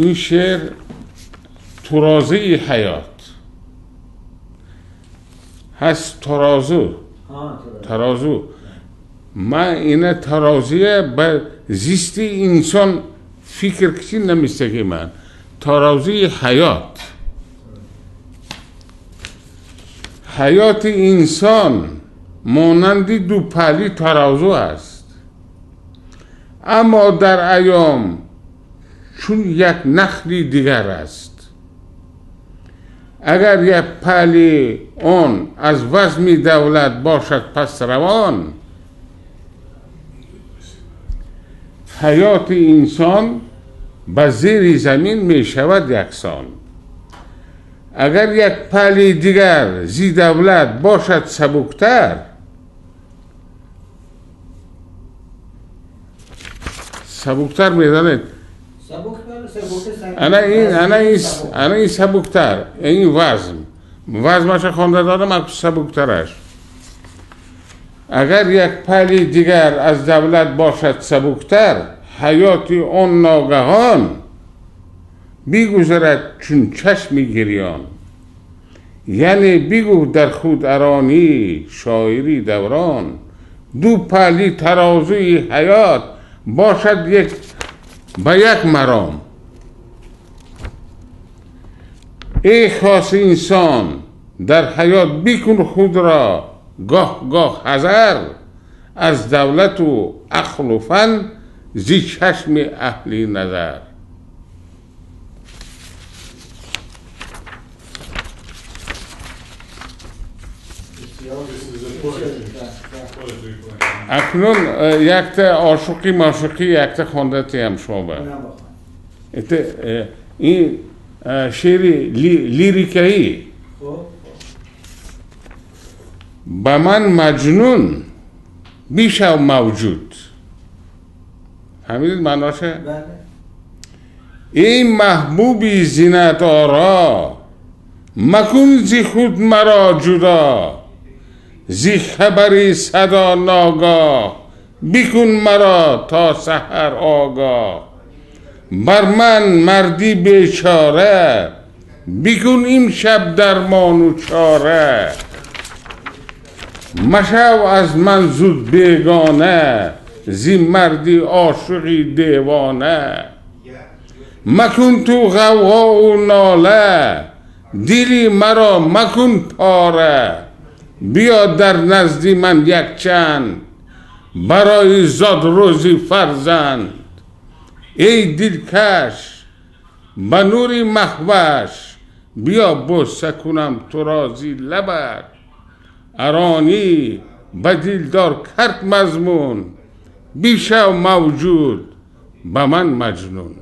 این شعر ترازه حیات هست. ترازو، ترازو. من اینه ترازیه به زیستی انسان فکر کسی نمیسته که من ترازوی حیات، حیات انسان مانند دو پلی ترازو است، اما در ایام چون یک نخلی دیگر است. اگر یک پلی آن از وزن دولت باشد پس روان، حیات انسان به زیر زمین می شود یکسان. اگر یک پلی دیگر زی دولت باشد سبکتر، سبکتر میدانید؟ انا این سبکتر، این وزن وزنش خوانده دارم سبکترش. اگر یک پلی دیگر از دولت باشد سبکتر، حیات آن ناگهان بیگذرد چون چشم گریان. یعنی بگو در خود ارانی شاعری دوران، دو پلی ترازوی حیات باشد یک به یک مرام. ای خاص انسان در حیات بکن خود را گاه گاه حذر، از دولت و عقل و فن زی چشم اهل نظر. اکنون یک تا عاشقی معشوقی یک تا خوانده تیم شما با این شعر لیریکایی. به من مجنون بیشو موجود. فهمیدید معناشه؟ بله. ای محبوبی زینت آرا، مکن زی خود مرا جدا، زی خبری صدا ناگاه، بکن مرا تا سحر آگاه. بر من مردی بیچاره، بکن امشب درمان و چاره. مشو از من زود بیگانه، زی مردی عاشقی دیوانه. مکن تو غوغا و ناله، دلی مرا مکن پاره. بیا در نزدی من یک چند، برای زاد روزی فرزند. ای دلکش به نوری مهوش، بیا بوسه کنم تو را زی لبت. ارانی به دلدار کرد مضمون، بیشو موجود به من مجنون.